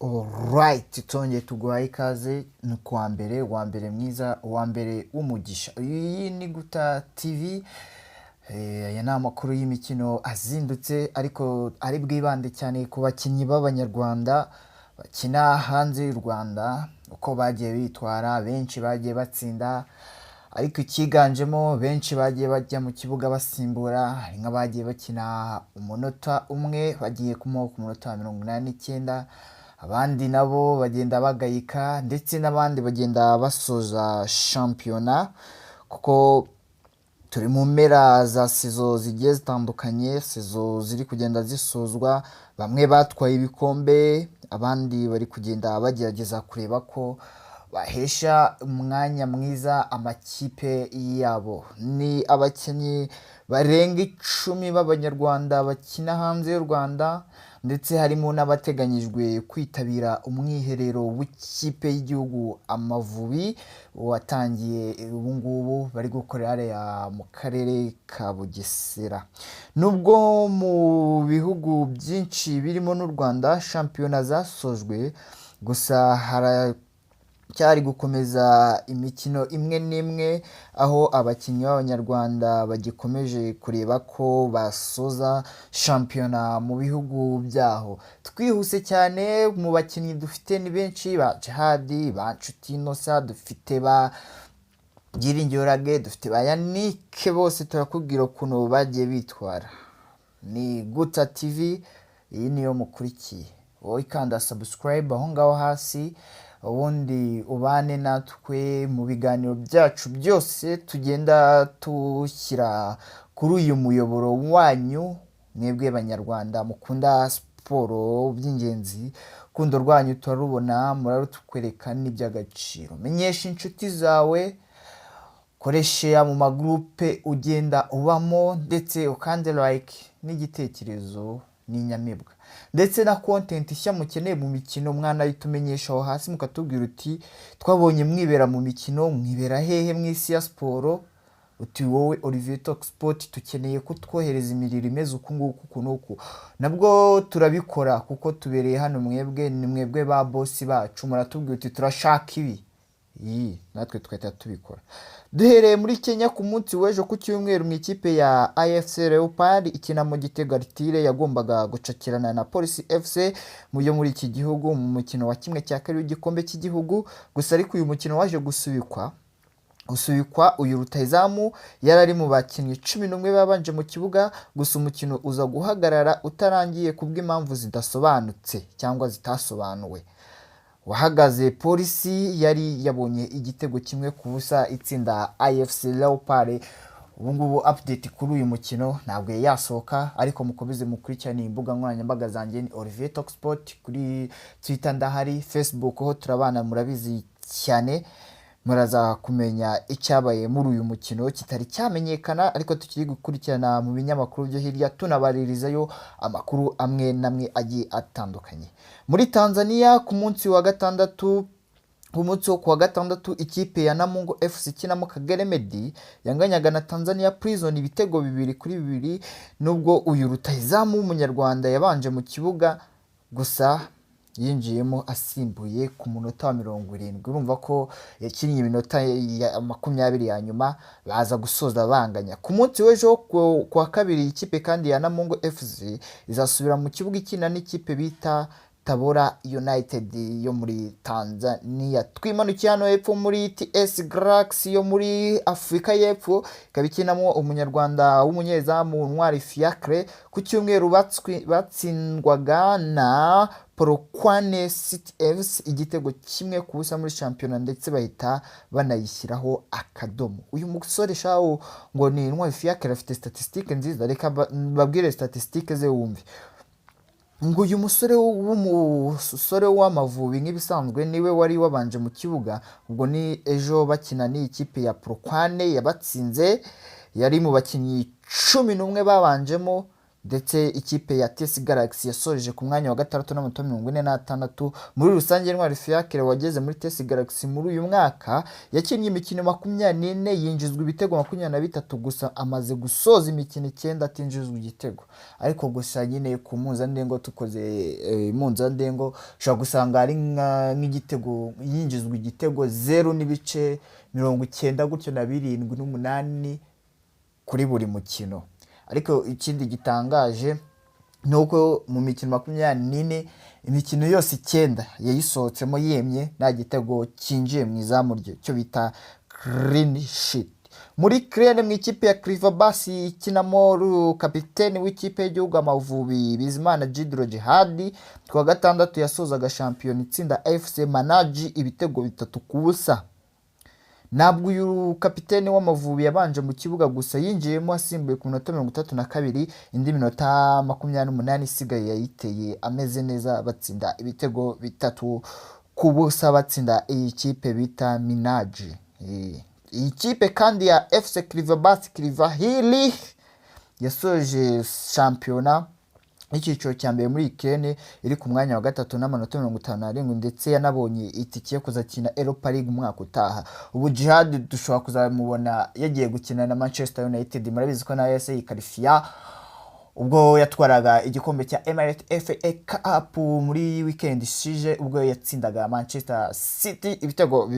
Alright, twongeye tuguhaye ikaze. Ni kuwa mbere, uwa mbere mwiza, uwa mbere w'umugisha. Iyi ni Guta TV. Aya ni amakuru y'imikino azindutse, ariko ari bwibande cyane ku bakinnyi b'Abanyarwanda bakina hanze y'u Rwanda, uko bagiye bitwara. Benshi bagiye batsinda, ariko icyiganjemo benshi bagiye bajya mu kibuga basimbura. Hari nk'abagiye bakina umunota umwe, bagiye kumuha ku munota wa 89, abandi nabo bagenda bagayika, ndetse n'abandi bagenda basoza shampiyona, kuko turi mu mpera za saison zigiye zitandukanye, saison ziri kugenda zisozwa. Bamwe batwaye ibikombe, abandi bari kugenda bagerageza kureba ko bahesha umwanya mwiza amakipe yabo. Ni abakinnyi barenga 10 b'Abanyarwanda bakina hanze y'u Rwanda, ndetse harimo n'abateganyijwe kwitabira umwiherero w'ikipe y'igihugu Amavubi watangiye ubu ngubu, bari gukorera hariya mu karere ka Bugesera. Nubwo mu bihugu byinshi birimo n'u Rwanda shampiyona zasojwe, gusa haracyari gukomeza imikino imwe n'imwe, aho abakinnyi b'Abanyarwanda bagikomeje kureba ko basoza shampiyona mu bihugu byaho. Twihuse cyane, mu bakinnyi dufite ni benshi: ba Jihadi, ba Nshuti Innocent, dufite ba Byiringiro Lague, dufite ba Yannick, bose turakubwira ukuntu bagiye bitwara. Ni Guta TV, iyi niyo mukurikiye. Wowe ikanda subscribe aho ngaho hasi, ubundi ubane natwe mu biganiro byacu byose tugenda tushyira kuri uyu muyoboro wanyu. Mwebwe Banyarwanda mukunda siporo by'ingenzi, urukundo rwanyu turarubona, murarutwereka n'iby'agaciro. Menyesha inshuti zawe, koresha mu magurupe ugenda ubamo, ndetse ukande like n'igitekerezo n'inyamibwa, ndetse na content nshya mukeneye mu mikino mwanayitumenyesha aho hasi, mukatubwira uti: "Twabonye mwibera mu mikino, mwibera hehe mu isi ya siporo?" Uti: "Wowe Olivier Talk Sport, tukeneye ko twohereza imiriro imeze uku nguku, uku n'uku." Nabwo turabikora, kuko tubereye hano mwebwe, ni mwebwe ba boss bacu. Muratubwira uti: "Turashaka ibi," iyi natwe tugahita tubikora. Duhereye muri Kenya, ku munsi w'ejo ku cyumweru, mu ikipe ya AFC Leopard ikina mu Gitego Artillery yagombaga gucakirana na Police FC mu yo muri iki gihugu mu mukino wa 1/2 w'igikombe cy'igihugu. Gusa ariko uyu mukino waje gusubikwa. Uyu rutahizamu yari ari mu bakinnyi 11 babanje mu kibuga, gusa umukino uza guhagarara utarangiye kubw'impamvu zidasobanutse cyangwa zitasobanuwe. Wahagaze Polisi yari yabonye igitego 1-0, itsinda AFC Leopard. Ubu ngubu update kuri uyu mukino ntabwo yari yasohoka, ariko mukomeze mukurikirane imbuga nkoranyambaga zanjye. Ni Olivier Talk Sport kuri Twitter, ndahari, Facebook ho turabana, murabizi cyane. Muraza kumenya icyabaye muri uyu mukino kitari cyamenyekana, ariko tukiri gukurikirana mu binyamakuru byo hirya, tunabaririzayo amakuru amwe n'amwe agiye atandukanye. Muri Tanzania, ku munsi wa gatandatu, ku munsi wo kuwa gatandatu, ikipe ya Namungo FC ikinamo Kagere Meddie yanganyaga na Tanzania Prison ibitego 2-2, nubwo uyu rutahizamu w'Umunyarwanda yabanje mu kibuga, gusa yinjiyemo asimbuye ku munota wa 70. Urumva ko yakinnye iminota ya 20 ya nyuma, baza gusoza banganya. Ku munsi w'ejo ku wa kabiri, ikipe kandi ya Namungo FC izasubira mu kibuga ikina n'ikipe bita Tabora United yo muri Tanzania. Twimanukiye hano hepfo muri TS Galaxy yo muri Afurika y'Epfo, ikaba ikinamo Umunyarwanda w'umunyezamu Ntwari Fiacre. Ku cyumweru batsindwaga na Polokwane City FC igitego 1-0 muri shampiyona, ndetse bahita banayishyiraho akadomo. Uyu musore shawo ngo ni Ntwari Fiacre, afite statistique nziza. Reka mbabwire statistique ze wumve. Ngo uyu musore w'umusore w'Amavubi, nk'ibisanzwe niwe wari wabanje mu kibuga. Ubwo ni ejo bakina n'iyi kipe ya Polokwane yabatsinze, yari mu bakinnyi 11 babanjemo. Ndetse ikipe ya TS Galaxy yasoreje ku mwanya wa gatandatu n'amanota 46. Muri rusange, Ntwari Fiacre wageze muri TS Galaxy muri uyu mwaka yakinnye imikino 24, yinjizwa ibitego 23 gusa. Amaze gusoza imikino 9 atinjizwa igitego. Ariko gusa nyine ku mpuzandengo, tukoze impuzandengo, ushobora gusanga ari nk'igitego, yinjizwa igitego 0.97 gutyo na 7 n'umunani kuri buri mukino. Ariko ikindi gitangaje ni uko mu mikino 24, imikino yose 9 yayisohotsemo yemye, nta gitego cyinjiye mu izamu rye, cyo bita clean sheet. Muri Ukraine, mu ikipe ya Kryvbas ikinamo kapiteni w'ikipe y'igihugu Amavubi Bizimana Djidlo Djihad, ku wa gatandatu yasozaga shampiyona itsinda FC Manaji ibitego 3-0. Ntabwo uyu kapiteni w'Amavubi yabanje mu kibuga, gusa yinjiyemo asimbuye ku minota 32. Indi minota 28 isigaye yayiteye ameze neza, batsinda ibitego 3-0, batsinda iyi kipe bita Minaji. Iyi kipe kandi ya FC Kryvbas Kryvyi Rih yasoje shampiyona y'icyiciro cya mbere muri Ukraine iri ku mwanya wa gatatu n'amanota 57, ndetse yanabonye itike yo kuzakina Europa League umwaka utaha. Ubu Djihad dushobora kuzamubona yagiye gukina na Manchester United. Murabizi ko nayo yase yikarifiya ubwo yatwaraga igikombe cya Emirates FA Cup muri weekend ishize, ubwo yatsindaga Manchester City ibitego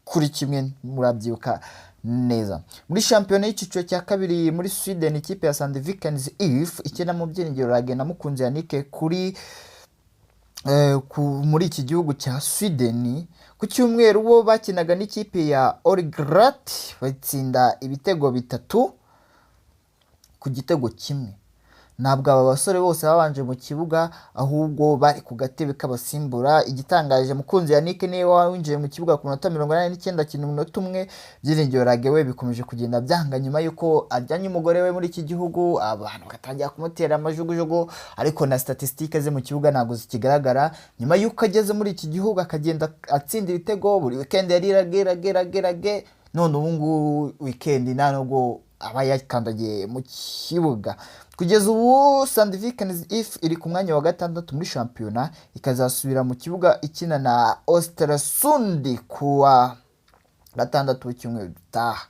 2-1, murabyibuka neza. Muri shampiyona y'icyiciro cya kabiri muri Sweden, ikipe ya Sandvikens IF ikina mu Byiringiro Lague na Mukunzi Yannick kuri muri iki gihugu cya Sweden, ku cyumweru bo bakinaga n'ikipe ya Origrat, batsinda ibitego 3-1. Ntabwo aba basore bose babanje mu kibuga, ahubwo bari ku gatebe k'abasimbura. Igitangaje, Mukunzi Yannick niwe winjiye mu kibuga ku minota 89, akina umunota umwe. Byiringiro Lague we bikomeje kugenda byanga nyuma y'uko ajyanye umugore we muri iki gihugu, abantu bagatangira kumutera amajugujugu, ariko na statisitike ze mu kibuga ntabwo zikigaragara nyuma y'uko ageze muri iki gihugu, akagenda atsinda ibitego buri weekend. Yari Lague, Lague, Lague, Lague, none ubu ngubu weekend nta nubwo aba yakandagiye mu kibuga. Kugeza ubu Sandviken IF iri ku mwanya wa gatandatu muri shampiyona, ikazasubira mu kibuga ikina na Ostersund kuwa gatandatu w'icyumweru gitaha.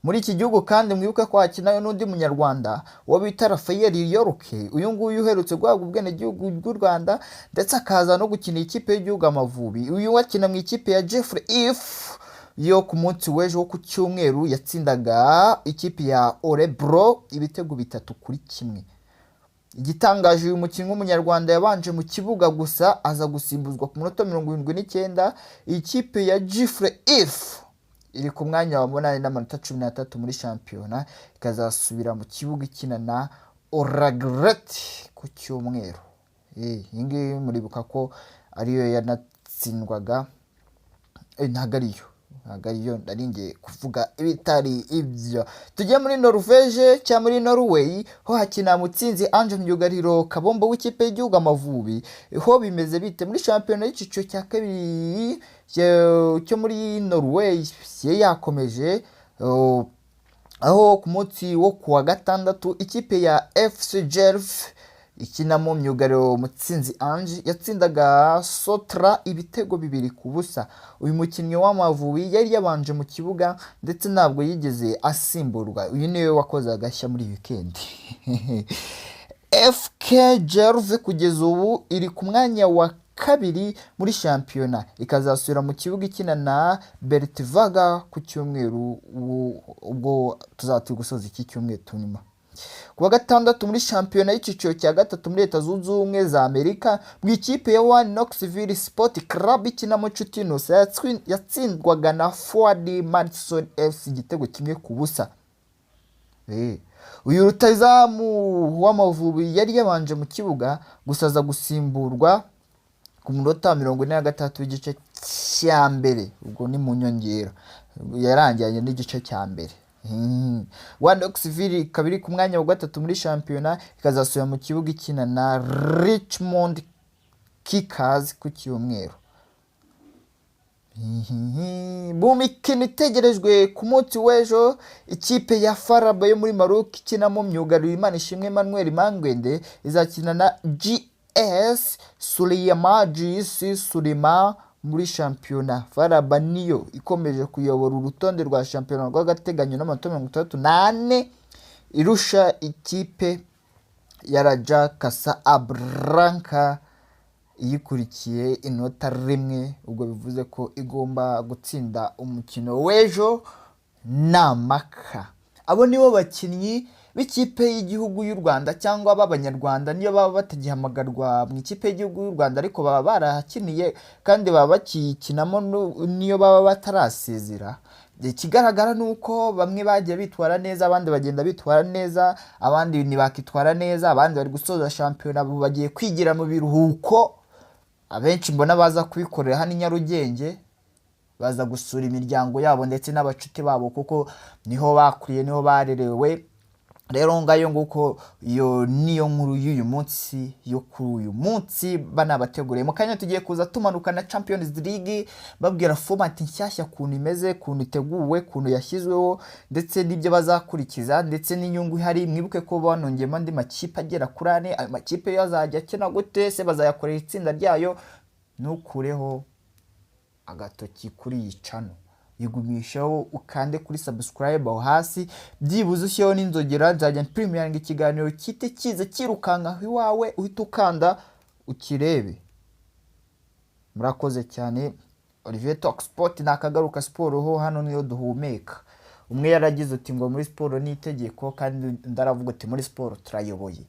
Muri iki gihugu kandi mwibuke ko hakinayo n'undi munyarwanda uwo bita Rafael York. Uyu nguyu uherutse guhabwa ubwenegihugu bw'u Rwanda, ndetse akaza no gukina ikipe y'igihugu Amavubi. Uyu akina mu ikipe ya Gefle IF yo ku munsi w'ejo wo ku cyumweru yatsindaga ikipe ya Orebro ibitego 3-1. Igitangaje, uyu mukinnyi w'umunyarwanda yabanje mu kibuga, gusa aza gusimbuzwa ku munota 79. Ikipe ya Gefle IF iri ku mwanya wa munani n'amanota 13 muri shampiyona, ikazasubira mu kibuga ikina na Oragret ku cyumweru. Iyi ngiyi muribuka ko ariyo yanatsindwaga. Ntabwo ariyo, ntabwo ariyo, nari ngiye kuvuga ibitari ibyo. Tujye muri Norvege cyangwa muri Norway, ho hakina Mutsinzi Ange myugariro kabombo w'ikipe y'igihugu Amavubi. Ho bimeze bite? Muri shampiyona y'icyiciro cya kabiri cyo muri Norway ye yakomeje, aho ku munsi wo kuwa gatandatu ikipe ya FC Jerv ikinamo myugariro Mutsinzi Ange yatsindaga Sotra ibitego 2-0. Uyu mukinnyi w'Amavubi yari yabanje mu kibuga, ndetse ntabwo yigeze asimburwa. Uyu niwe wakoze agashya muri weekend. FK Jerv kugeza ubu iri ku mwanya wa kabiri muri shampiyona, ikazasubira mu kibuga ikina na Bertvaga ku cyumweru, ubwo tuzaba turi gusoza iki cyumweru turimo. Ku wa gatandatu, muri shampiyona y'icyiciro cya gatatu muri Leta Zunze Ubumwe za Amerika, mu ikipe ya One Knoxville Sport Club ikinamo Nshuti Innocent yatsindwaga na Forward Madison FC igitego 1-0. Uyu rutahizamu w'Amavubi yari yabanje mu kibuga, gusa aza gusimburwa ku munota 46 w'igice cya mbere, ubwo ni mu nyongera yarangiranye n'igice cya mbere. One Knoxville ikaba iri ku mwanya wa gatatu muri shampiyona, ikazasubira mu kibuga ikina na Richmond Kickers ku cyumweru. Mu mikino itegerejwe ku munsi w'ejo, ikipe ya FAR Rabat yo muri Maroc ikinamo myugariro Imanishimwe Emmanuel Mangwende izakina na GS Sulima, GS Sulima muri shampiyona. FAR Rabat niyo ikomeje kuyobora urutonde rwa shampiyona rw'agateganyo n'amanota 64, irusha ikipe ya Raja Casablanca iyikurikiye inota rimwe. Ubwo bivuze ko igomba gutsinda umukino w'ejo n'amaka. Abo nibo bakinnyi b'ikipe y'igihugu y'u Rwanda cyangwa b'Abanyarwanda, niyo baba batagihamagarwa mu ikipe y'igihugu y'u Rwanda, ariko baba barahakiniye kandi baba bakiyikinamo niyo baba batarasezera. Ikigaragara ni uko bamwe bagiye bitwara neza, abandi bagenda bitwara neza, abandi ntibakitwara neza, abandi bari gusoza shampiyona, ubu bagiye kwigira mu biruhuko. Abenshi mbona baza kubikorera hano i Nyarugenge, baza gusura imiryango yabo ndetse n'abacuti babo, kuko niho bakuriye, niho barerewe. Rero ngayo nguko, iyo niyo nkuru y'uyu munsi, yo kuri uyu munsi banabateguriye. Mu kanya tugiye kuza tumanuka na Champions League, babwira format nshyashya ukuntu imeze, ukuntu iteguwe, ukuntu yashyizweho, ndetse n'ibyo bazakurikiza, ndetse n'inyungu ihari. Mwibuke ko banongeyemo andi makipe agera kuri ane. Ayo makipe yo azajya akina gute se? Bazayakorera itsinda ryayo. Ntukureho agatoki kuri iyi channel, yigumishaho, ukande kuri subscribe aho hasi, byibuze ushyireho n'inzogera. Nzajya mpiriminga ikiganiro kite kiza kirukanka aho iwawe, uhita ukanda ukirebe. Murakoze cyane. Olivier Talk Sport ni akagaruka. Siporo ho hano niyo duhumeka. Umwe yaragize uti ngo muri siporo ni itegeko, kandi undi aravuga uti muri siporo turayoboye.